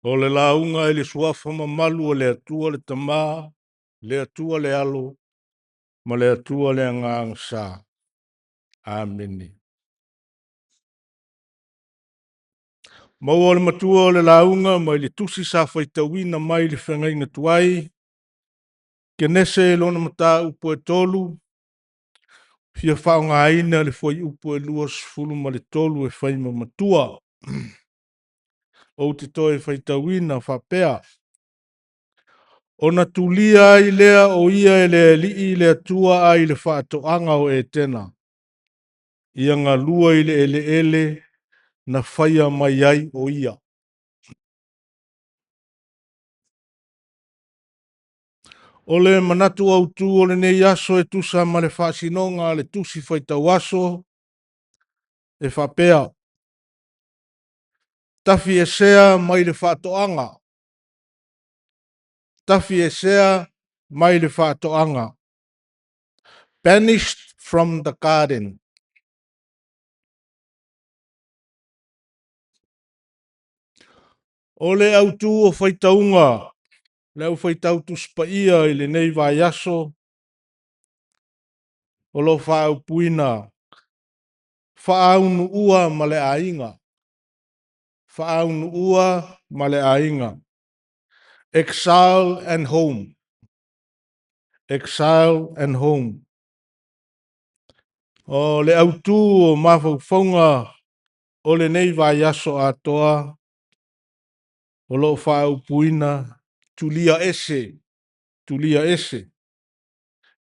O le lauga i le Suafa mamalu o le Atua le Tama, le Atua le Alo, ma le Atua le Agaga Sa. Amene. Maua le matua o le lauga mai le tusi sa faitauina mai le feagaiga tuai, Kenese lona mataupu e 3, fia faaaogaina le fuaiupu e 23 e fai ma matua. Ou te toe faitauina faapea, Ona tulia ai lea o ia e le Alii le Atua ai le faatoaga o Etena, ia galua i le eleele na faia mai ai o ia. O le manatu autu o lenei aso e tusa ma le faasinoga a le tusi faitau aso e faapea, tafiesea mai le faatoaga, tafiesea mai le faatoaga. Banished from the garden. O le autu o faitauga, le au faitau tusi paia i lenei vaiaso, o lo o faaupuina, faaunuua ma le aiga. Faaunuua ma le aiga. Exile and home. Exile and home. O le autu o mafaufauga o lenei vaiaso atoa, o lo o faaupuina, tulia ese, tulia ese,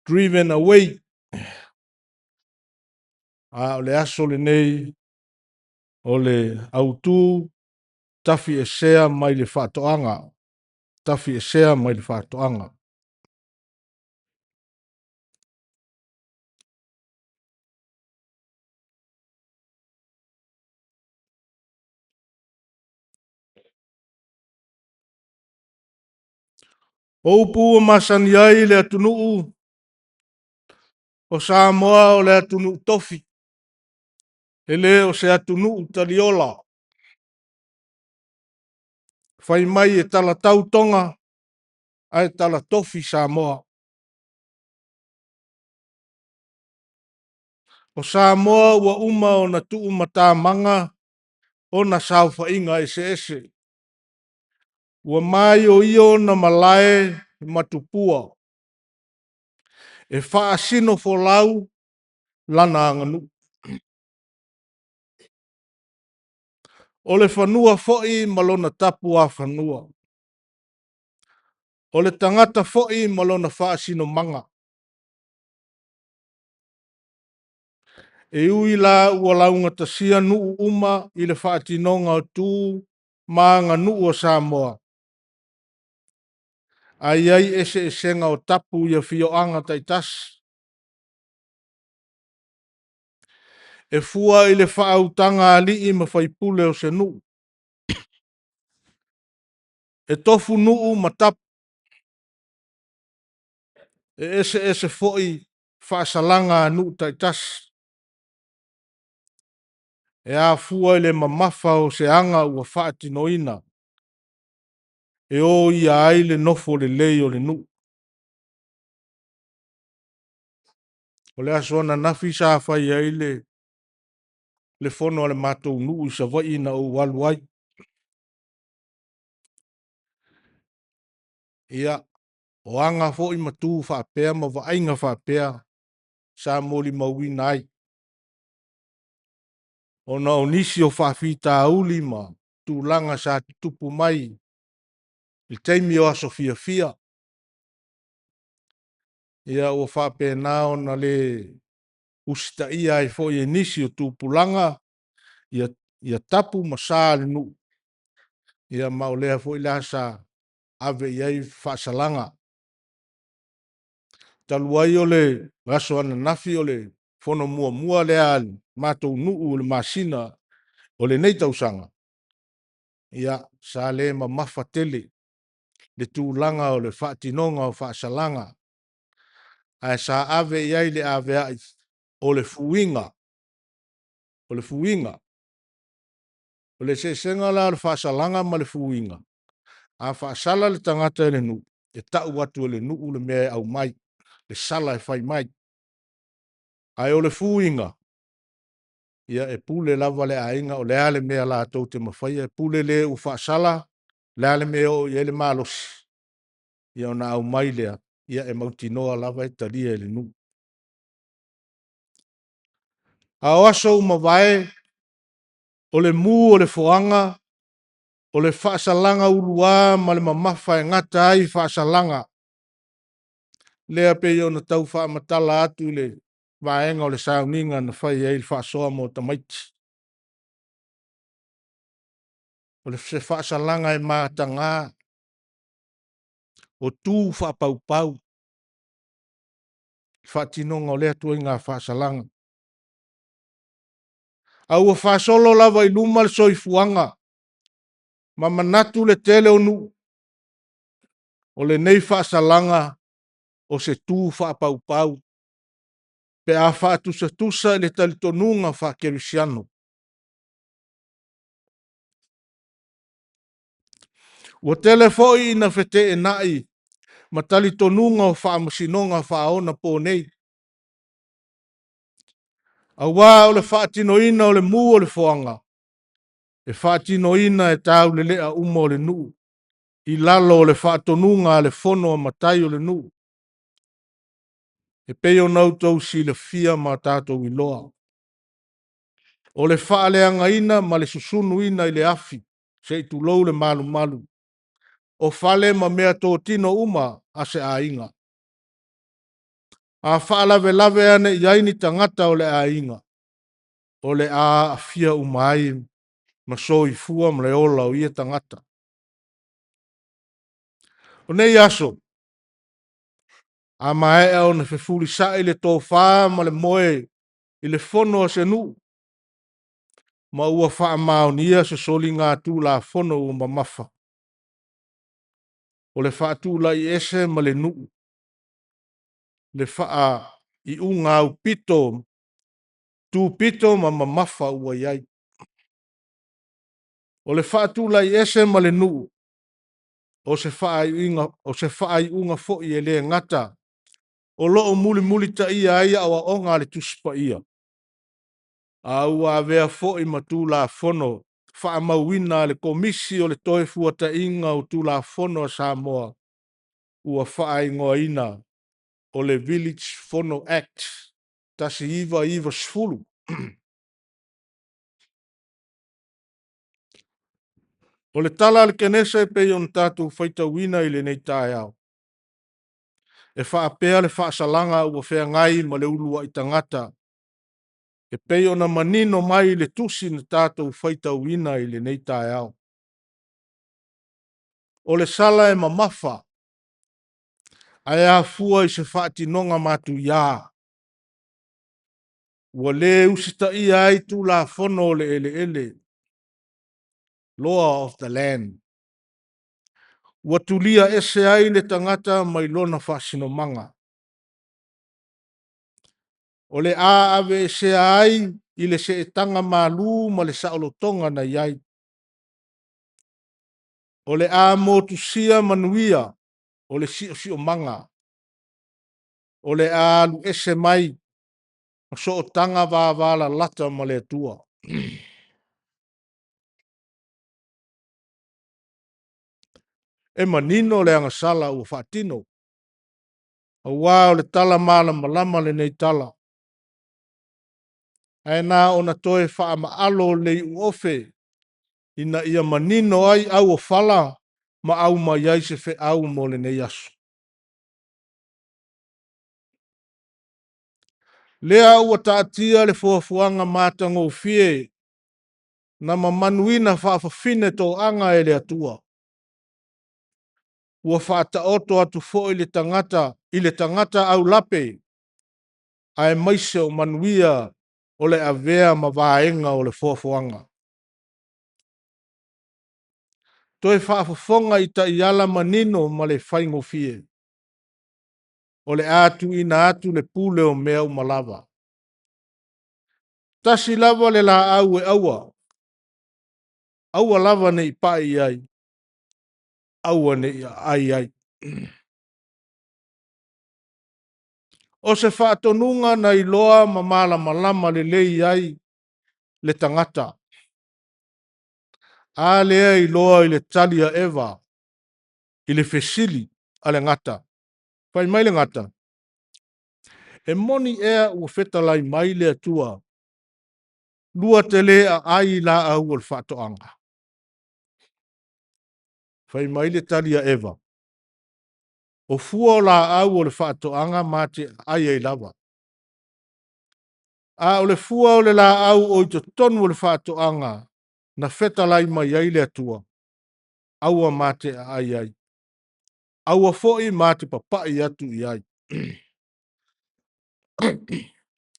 driven away. A o le aso lenei, o le autu, tafiesea mai le faatoaga, tafiesea mai le faatoaga. O upu ua masani ai le atunuu o Samoa o le atunuu tofi, e le o se atunuu taliola. Fai mai e talatau Toga ae talatofi Samoa. O Samoa ua uma ona tuumatamaga ona saofaiga eseese. Ua maioio ona malae ma tupua e faasino folau lana aganuu. O le fanua foi ma lona tapuafanua. O le tagata foi ma lona faasinomaga. E ui la ua laugatasia nuu uma i le faatinoga o tu ma aganuu a Samoa, ae i ai eseesega o tapu i afioaga taitasi. E fua i le faautaga a alii ma faipule o se nuu. E tofu nuu ma tapu, e eseese foi faasalaga a nuu taitasi. E afua i le mamafa o se aga ua faatinoina, e oia ai le nofo lelei o le nuu. O le aso ananafi sa fai ai le fono a le matou nuu i Savaii na ou alu ai. Ia, o aga foi ma tu faapea ma vaaiga faapea sa molimauina ai, ona o nisi o faafitauli ma tulaga sa tutupu mai i taimi o aso fiafia. Ia ua faapena ona le usitaia ai foi e nisi o tupulaga ia tapu ma sa o le nuu, ia ma o lea foi la sa ave i ai faasalaga. Talu ai o le aso ananafi o le fono muamua lea a le matou nuu i le masina o lenei tausaga, ia sa le mamafa tele le tulaga o le faatinoga o faasalaga, ae sa ave i ai le aveai o le fuiga. O le fuiga. O le eseesega la o le faasalaga ma le fuiga. A faasala le tagata e le nuu, e tau atu e le nuu le mea e aumai, le sala e fai mai. Ae o le fuiga, ia e pule lava le aiga o le a le mea latou te mafaia, e pule le ua faasala, o le a le mea e oo i ai le malosi, ia ona aumai lea, ia e mautinoa lava e talia e le nuu. A o aso ua mavae, o le mu o le foaga, o le faasalaga ulua ma le mamafa e gata ai faasalaga, lea e pei ona tau faamatala atu i le vaega o le sauniga na fai ai le faasoa mo tamaiti. O se faasalaga e mataga, o tu faapaupau le faatinoga o lea ituaiga faasalaga. A ua faasolo lava i luma le soifuaga ma manatu le tele o nuu, o lenei faasalaga o se tu faapaupau pe a faatusatusa i le talitonuga faakerisiano. Ua tele foi ina feteenai ma talitonuga o faamasinoga faaonaponei, aua o le faatinoina o le mu o le foaga, e faatinoina e taulelea uma o le nuu i lalo o le faatonuga a le fono a matai o le nuu, e pei ona outou silafia ma tatou iloa. O le faaleagaina ma le susunuina i le afi, se i tulou le malumalu, o fale ma meatotino uma a se aiga. A faalavelave ane i ai ni tagata o le aiga, o le a aafia uma ai ma soifua ma le ola o ia tagata. O nei aso, a maea ona fefulisai le tofa ma le moe i le fono a se nuu, ma ua faamaonia se soligatulafono ua mamafa, o le faatulai ese ma le nuu, le faaiuga aupito tupito ma mamafa ua i ai. O le faatulai ese ma le nuu, o se faaiuga foi e le gata o lo o mulimulitaia ai aoaoga a le Tusi Paia, a ua avea foi ma Tulafono faamauina a le Komisi o le Toefuataiga o Tulafono a Samoa, ua faaigoaina o le Village Fono Act 1990. O le tala a le Kenese e pei ona tatou faitauina i lenei taeao, e faapea le faasalaga ua feagai ma le uluai tagata e pei ona manino mai le tusi na tatou faitauina i lenei taeao. O le sala e mamafa ae afua i se faatinoga matuia ua le usitaia ai Tulafono o le eleele, law of the land. Ua tulia ese ai le tagata mai lona faasinomaga. O le a aveesea ai i le seetaga malu ma le saolotoga na i ai. O le a motusia manuia o le siosiomaga. O le a alu ese mai ma sootaga vavalalata ma le Atua. E manino le agasala ua faatino, aua o le tala malamalama lenei tala. Ae na ona toe faamaalo le iuofe ina ia manino ai auofala ma aumai ai se feau mo lenei aso. Lea ua taatia le fuafuaga matagofie na mamanuina faafafine toaga e le Atua. Ua faataoto atu foi le tagata i le tagata aulape, aemaise o manuia o le avea ma vaega o le foafoaga. Toe faafofoga i taiala manino ma le faigofie. O le a tuuina atu le pule o mea uma lava. Tasi lava le laau e aua, aua lava ne i pai i ai. Aua ne i aai ai. O se faatonuga na iloa ma malamalama lelei ai le tagata. A lea iloa i le tali a Eva i le fesili a le gata. Fai mai le gata, e moni ea ua fetalai mai le Atua, lua te le aai i laau o le faatoaga? Fai mai le tali a Eva, o fua o laau o le faatoaga ma te aai ai lava. A o le fua o le laau o i totonu o le faatoaga na fetalai mai ai le Atua, aua ma te aai ai, aua foi ma te papai atu i ai.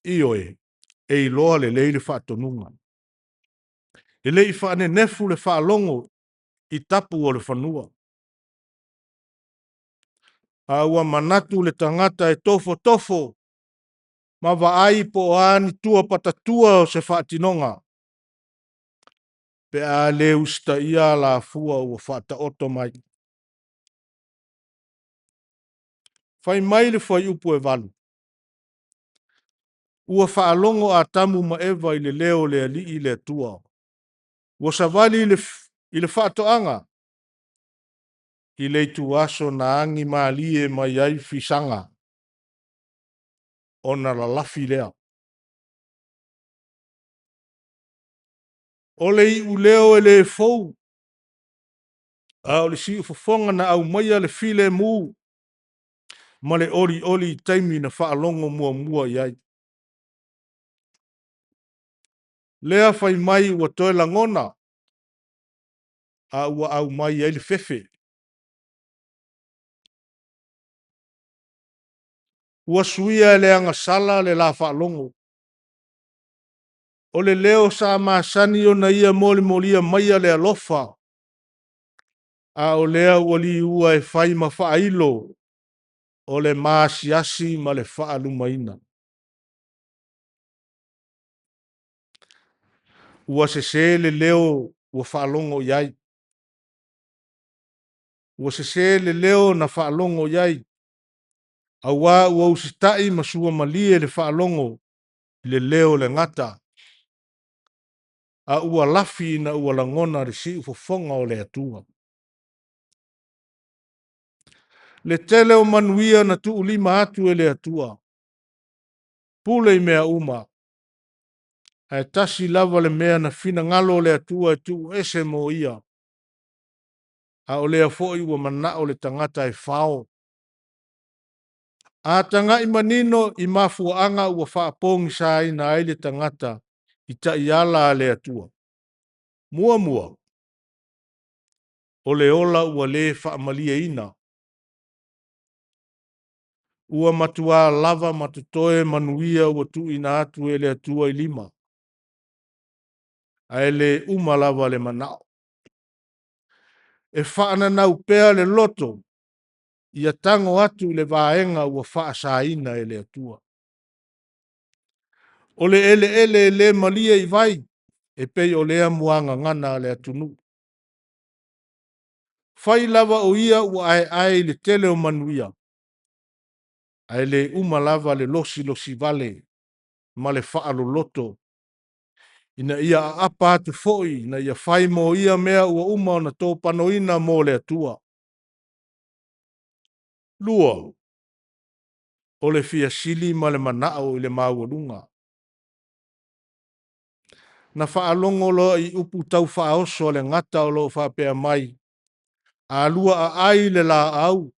Ioe, e iloa lelei le faatonuga. E le i faanenefu le faalogo i tapu o le fanua. A ua manatu le tagata e tofotofo ma vaai po o a ni tua patatua o se faatinoga, pe a le usitaia alafua ua faataoto mai. Fai mai le fuaiupu e 8, ua faalogo Atamu ma Eva i le leo o le Alii le Atua. Ua savali i le faatoaga i le ituaso na agi malie mai ai fisaga, ona lalafi lea. O le iuleo e le fou, a o le siufofoga na aumaia le filemu ma le olioli i taimi na faalogo muamua i ai. Lea fai mai ua toe lagona, a ua aumai ai le fefe. Ua suia e le agasala le la faalogo. O le leo sa masani ona ia molimolia maia le alofa, a o lea ua liua e fai ma faailo o le maasiasi ma le faalumaina. Ua sese le leo ua faalogo i ai. Ua sese le leo na faalogo i ai, aua ua usitai ma suamalie le faalogo i le leo o le gata, a ua lafi ina ua lagona le siufofoga o le Atua. Le tele o manuia na tuulima atu e le Atua, pule i mea uma, ae tasi lava le mea na finagalo o le Atua e tuuese mo ia, a o lea foi ua manao le tagata e fao. A tagai manino i mafuaaga ua faapogisaina ai le tagata i taiala a le Atua. Muamua, o le ola ua le faamalieina. Ua matua lava ma totoe manuia ua tuuina atu e le Atua i lima, ae le uma lava le manao. E faananau pea le loto ia tago atu i le vaega ua faasaina e le Atua. O le eleele e le malie i vai, e pei o lea muagagana a le atunuu. Fai lava o ia ua aeae i le tele o manuia, ae le uma lava le losilosi vale ma le faaloloto, ina ia aapa atu foi, ina ia fai mo ia mea ua uma ona topanoina mo le Atua. 2, o le fia sili ma le manao i le maualuga. Na faalogo loa i upu tau faaoso a le gata o lo o faapea mai, a lua aai le laau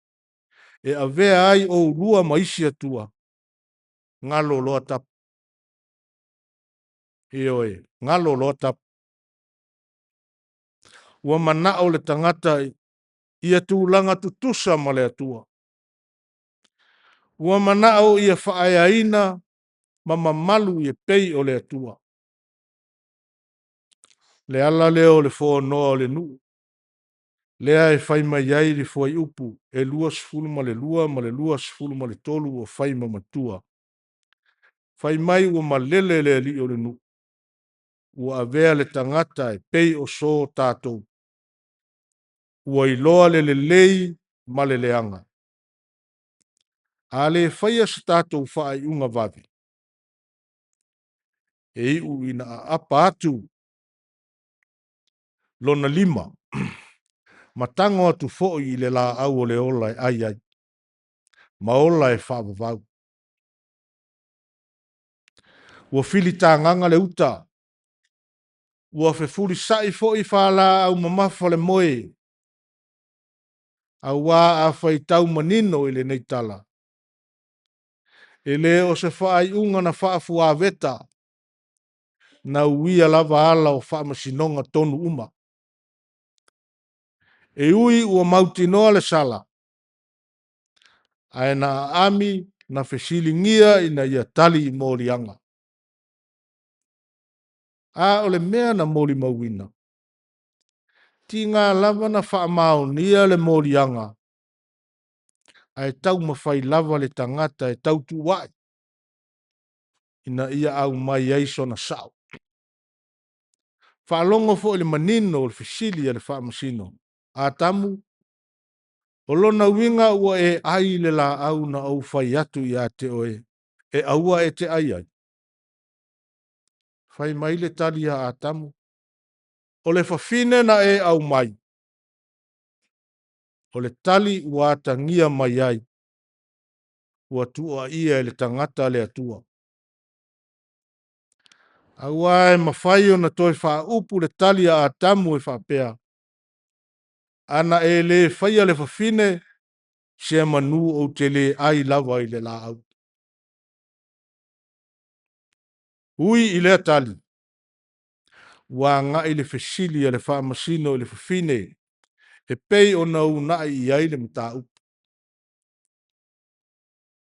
e avea ai oulua ma isi atua, galo loa tapu. Ioe, galo loa tapu. Ua manao le tagata ia tulaga tutusa ma le Atua. Ua manao ia faaeaina ma mamalu ia pei o le Atua. Le ala lea o le fonoa o le nuu, lea e fai mai ai le fuaiupu e 22 ma le 23 ua fai ma matua. Fai mai ua malele le alii o le nuu, ua avea le tagata e pei o so tatou. Ua iloa le lelei ma le leaga. A le faia se tatou faaiuga vave, e iu ina aapa atu lona lima ma tago atu foi i le laau o le ola e ai ai, ma ola e faavavau. Ua filitagaga le uta, ua fefulisai foi faalaau mamafa le moe, aua a faitau manino i lenei tala, e le o se faaiuga na faafuaveta, na uia lava ala o faamasinoga tonu uma. E ui ua mautinoa le sala, ae na aami na fesiligia ina ia tali i moliaga. A o le mea na molimauina, tiga lava na faamaonia le moliaga, ae taumafai lava le tagata e tautuua'i ina ia aumai ai sona sao. Faalogo foi i le manino o le fesili a le Faamasino, Atamu, o lona uiga ua e ai i le laau na ou fai atu ia te oe, e aua e te ai ai? Fai mai le tali a Atamu, o le fafine na e aumai, o le tali ua atagia mai ai, ua tuuaia e le tagata le Atua. Aua e mafai ona toe faaupu le tali a Atamu e faapea, ana e le faia le fafine, semeamanu ou te le ai lava i le laau. Ui i lea tali, ua agai le fesili a le Faamasino i le fafine e pei ona uunai i ai le mataupu.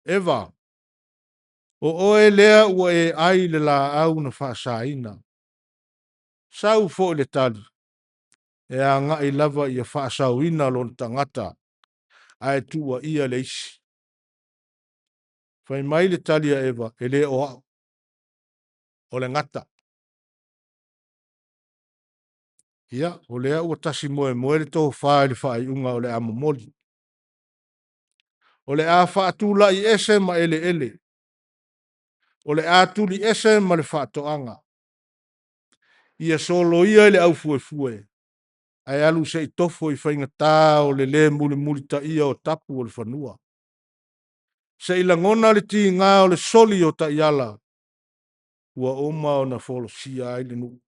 Eva, o oe lea ua e ai i le laau na faasaina. Sau foi le tali, e agai lava ia faasaoina lona tagata, ae tuuaia le isi. Fai mai le tali a Eva, e le o au, o le gata. Ia, o lea ua tasi moemoe le tofa i le faaiuga o le a momoli. O le a faatulai ese ma eleele. O le a tuli ese ma le faatoaga. Ia soloia i le aufuefue, ae alu se i tofo i faigata o le le mulimulitaia o tapu o le fanua. Se i lagona le tiga o le soli o taiala ua uma ona folasia ai le nuu.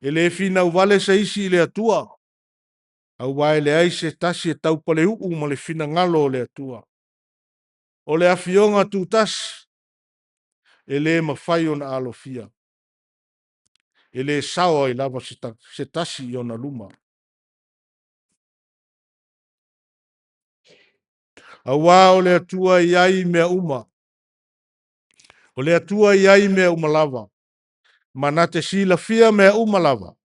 E le finau vale se isi i le Atua, aua e leai se tasi e taupaleu'u ma le finagalo o le Atua. O le Afioga Tutasi e le mafai ona alofia, e le sao ai lava se tasi i ona luma. Aua o le Atua e i ai i mea uma. O le Atua e i ai i mea uma lava, ma na te silafia mea uma lava,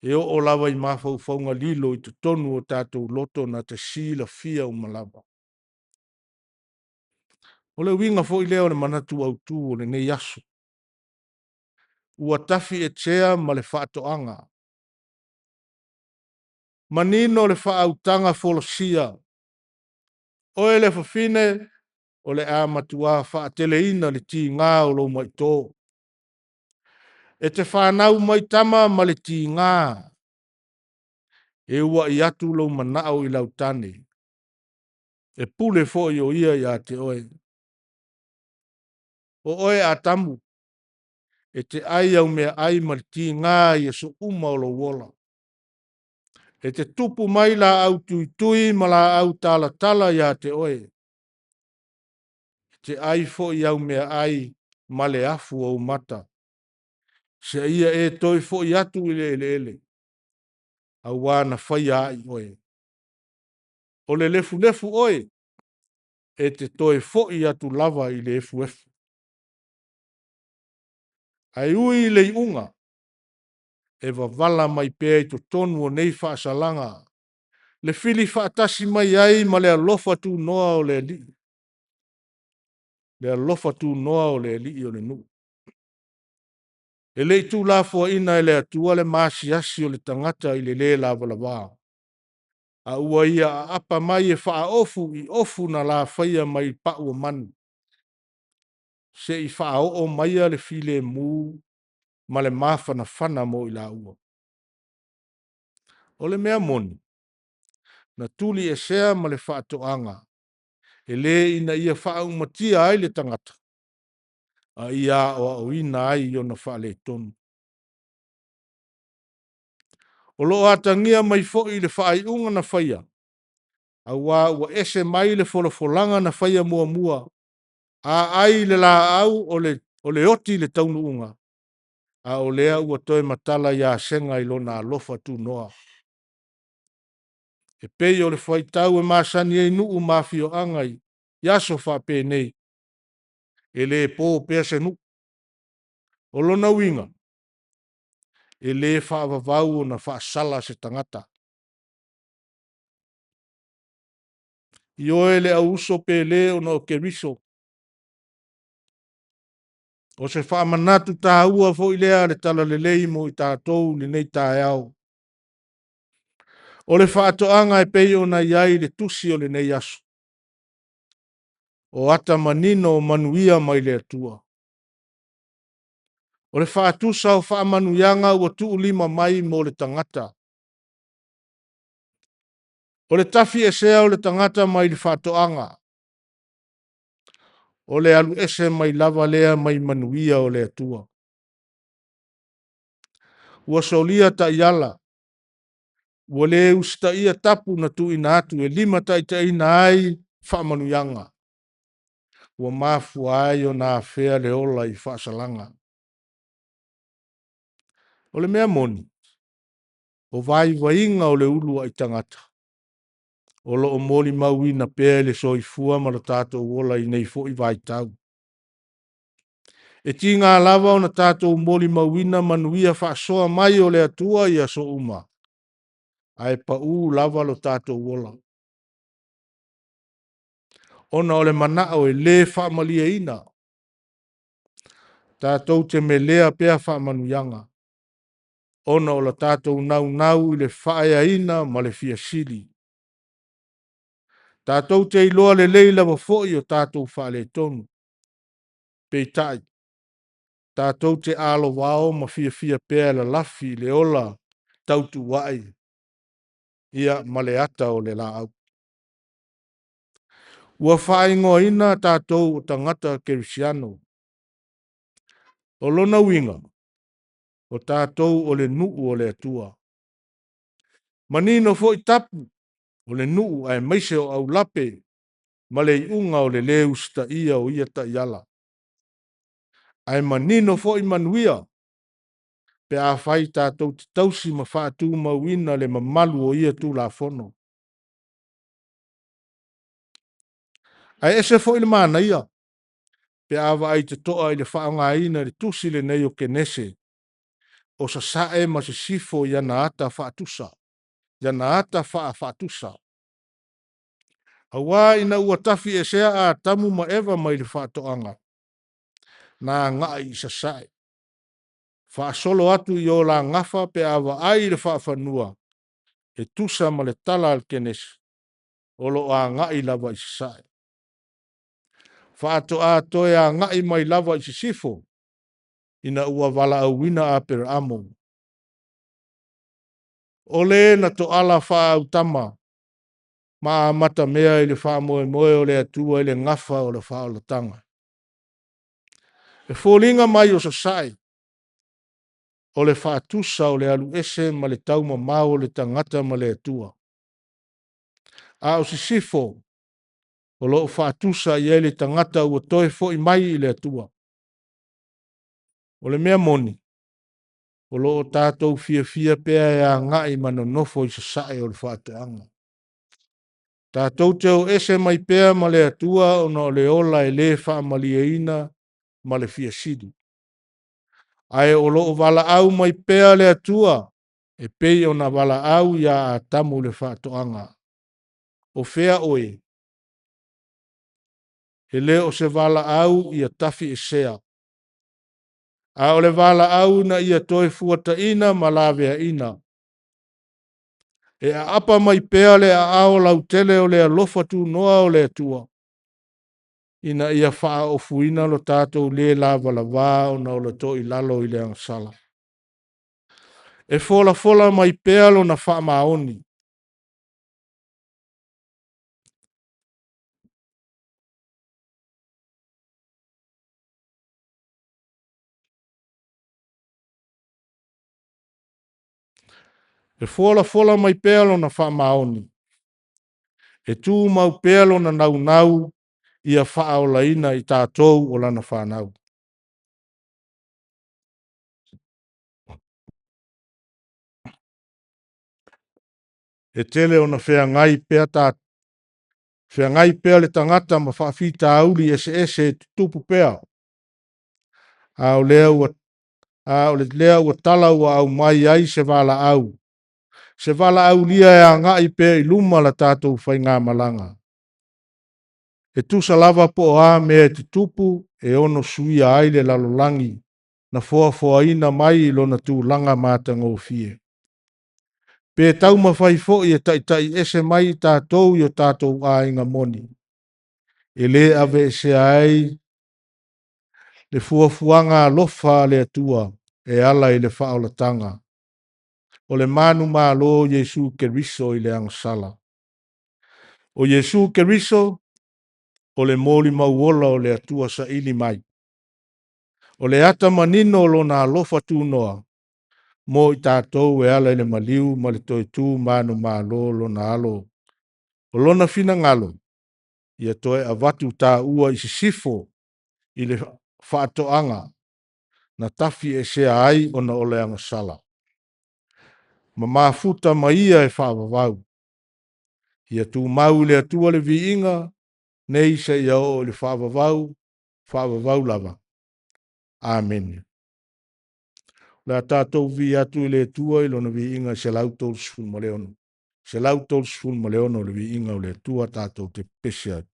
e oo lava i mafaufauga lilo i totonu o tatou loto na te silafia uma lava. O le uiga foi lea o le manatu autu o lenei aso, ua tafietea ma le faatoaga. Manino le faautaga folasia, oe le fafine, o le a matua faateleina le tiga o lou maito. E te fanau mai tama ma le tiga, e uluai atu lou manao i lau tane, e pule foi o ia ia te oe. O oe Atamu, e te ai au meaai ma le tiga i aso uma o lou ola. E te tupu mai laau tuitui ma laau talatala ia te oe. E te ai foi au meaai ma le afu o ou mata, seia e toe foi atu i le eleele, aua na faia ai oe. O le lefulefu oe, e te toe foi atu lava i le efuefu. Ae ui i le iuga, e vavala mai pea i totonu o nei faasalaga le fili faatasi mai ai ma le alofa tunoa o le Alii, le alofa tunoa o le alii o le nuu. E le i tuulafoaina e le Atua le maasiasi o le tagata i le lē lavalava, a ua ia aapa mai e faaofu i ofu na lafaia mai pau o manu, se'i faaoo maia le filemu ma le mafanafana mo i laua. O le mea moni, na tuliesea ma le faatoaga, e lē ina ia faaumatia ai le tagata, a ia aoaoina ai i ona faaletonu. O loo atagia mai foi i le faaiuga na faia, auā ua ese mai le folafolaga na faia muamua. A ai le laau o le oti le taunuuga, a o lea ua toe matala ia sega i lona alofa tunoa. E pei o le fuaitau e masani ai nuu ma afioaga i aso faapenei, e le po pea se nuu. O lona uiga, e le faavavau ona faasala se tagata. Ioe le au uso pele ona o Keriso. O se faamanatu taua foi lea a le Talalelei mo i tatou i lenei taeao. O le faatoaga e pei ona i ai le tusi o lenei aso. O ata manino o manuia mai le Atua. O le faatusa o faamanuiaga ua tuulima mai mo le tagata. O le tafiesea o le tagata mai le faatoaga. O le alu ese mai lava lea mai manuia o le Atua. Ua solia taiala, ua le usitaia tapu na tuuina atu e limataitaiina ai faamanuiaga. Ua mafua ai ona afea le ola i faasalaga. O le mea moni, o vaivaiga o le uluai tagata o lo o molimauina pea i le soifua ma lo tatou ola i nei foi vaitau. E tiga lava ona tatou molimauina manuia faasoa mai o le Atua i aso uma, ae pau lava lo tatou ola, ona o le manao e le faamalieina. Tatou te melea pea faamanuiaga, ona o le tatou naunau i le faaeaina ma le fia sili. Tatou te iloa lelei lava foi o tatou faaletonu, peitai, tatou te alovao ma fiafia pea e lalafi i le ola tautuua'i ia ma le ata o le laau. Ua faaigoaina tatou o tagata kerisiano. O lona uiga, o tatou o le nuu o le Atua. Manino foi tapu o le nuu aemaise o aulape ma le iuga o le lē usitaia o ia taiala. Ae manino foi manuia pe afai tatou te tausi ma faatumauina le mamalu o ia Tulafono. Ae ese foi le manaia pe a vaai totoa i le faaaogaina i le tusi lenei o Kenese o Sasae ma Sisifo i ana ata faatusa, i ana ata faafaatusa. Auā ina ua tafiesea Atamu ma Eva mai le faatoaga, na agai i Sasae, faasolo atu i o la gafa pe a vaai i le faafanua e tusa ma le tala a le Kenese, o lo o agai lava i Sasae. Faatoa toe agai mai lava i Sisifo ina ua valaauina Aperaamo. O le na toala faaautama ma amatamea i le faamoemoe o le Atua i le gafa o le faaolataga. E foliga mai o Sasae o le faatusa o le alu ese ma le taumamao o le tagata ma le Atua. A o Sisifo o lo o faatusa i ai le tagata ua toe foi mai i le Atua. O le mea moni, o lo o tatou fiafia pea e agai ma nonofo i Sasae o le faatoaga. Tatou te o ese mai pea ma le Atua ona o le ola e le faamalieina ma le fia sili. Ae o lo o valaau mai pea le Atua e pei ona valaau ia Atamu i le faatoaga. O fea oe? E le o se valaau ia tafiesea, A o le valaau ina ia toe fuataina ma laveaina. E aapa mai pea le aao lautele o le alofa tunoa o le Atua, ina ia faaofuina lo tatou lē lavalavā ona o le toilalo i le agasala. E folafola mai pea lona faamaoni. E folafola mai pea lona faamaoni, e tumau pea lona naunau ia faaolaina i tatou o lana fanau. E tele ona feagai pea ta feagai pea le tagata ma faafitauli eseese e tutupu pea. A o lea ua a o le lea ua tala ua aumai ai se valaau, se valaaulia e agai pea i luma la tatou faigamalaga. E tusa lava po o a mea e tutupu e ono suia ai le lalolagi na foafoaina mai i lona tulaga matagofie. Pe taumafai foi e taitai ese mai i tatou i o tatou aiga moni, e lē aveesea ai le fuafuaga alofa a le Atua e ala i le faaolataga o le manumalo o Iesu Keriso i le agasala. O Iesu Keriso o le molimau ola o le Atua saili mai. O le ata manino o lona alofa tunoa mo i tatou e ala i le maliu ma le toe tu manumalo lona alo. O lona finagalo ia toe avatu taua i sisifo i le faatoaga na tafiesea ai ona o le agasala. Ma mafuta ma ia e faavavau. Ia tumau i le Atua le viiga nei seia oo i le faavavau, faavavau lava. Amene. O le a tatou vivii atu i le Atua i lona viiga e 136. 136 o le viiga o le Atua tatou te pepesi ai.